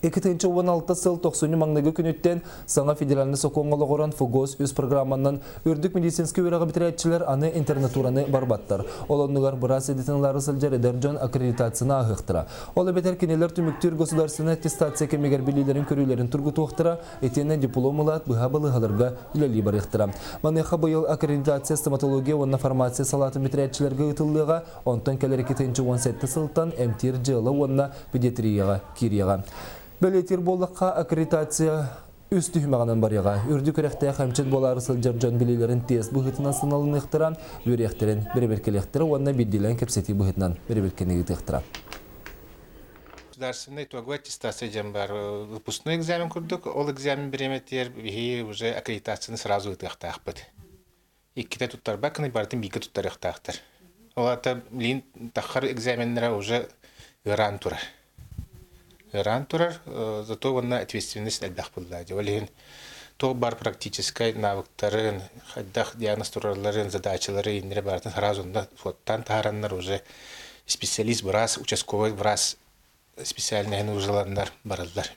2016 сыл тохсунньу маҥнайгы күнүттэн саҥа федеральнай сокуоҥҥа олоҕуран ФГОС үс программанан үрдүк медицинскэй үөрэҕи бүтэрээччилэр аны интернатураны барбаттар. Ол оннугар быраас идэтин ылаары сылдьар эдэр дьон аккредитацияны ааһыахтара. Ол эбэтэр кинилэр түмүктүүр государственнай аттестация кэмигэр билиилэрин-көрүүлэрин тургутуохтара, итиэннэ диплом ылаат быһа балыыһаларга үлэлии барыахтара. Маныаха быйыл аккредитация стоматология уонна фармация салаатын бүтэрээччилэргэ ыытыллыаҕа, онтон кэлэр 2017 сылтан эмтиир дьыала уонна педиатрияҕа киириэҕэ. Бэлиэтиир буоллахха, аккредитация үс түһүмэҕинэн барыаҕа. Үрдүк үрэхтээх эмчит буолаары сылдьар дьон билиилэрин тест быһыытынан сыаналаныахтара, үөрүйэхтэрин бэрэбиэркэлиэхтэрэ уонна биирдиилээн кэпсэтии быһыытынан бэрэбиэркэни ыытыахтара. Государственный итоговая аттестация диэн бар выпускной экзамен курдук, ол экзамен бириэмэтигэр биһи уже аккредитацияны сразу ыытыахтаахпыт. Иккитэ туттарбаккын барытын бииргэ туттарыахтаахтар. Ол аата билигин таххар экзаменнара уже ыараан турар. Ыараан турар, зато уонна ответственность элбэх буолла. Ол иһин туох бар практическай навыктарын, хайдах диагноз туралларын, задачалары иннere барытын сразу онно суоттаан таһаараннар уже специалист быраас, участковый быраас специальноһын ужаланнар бараллар.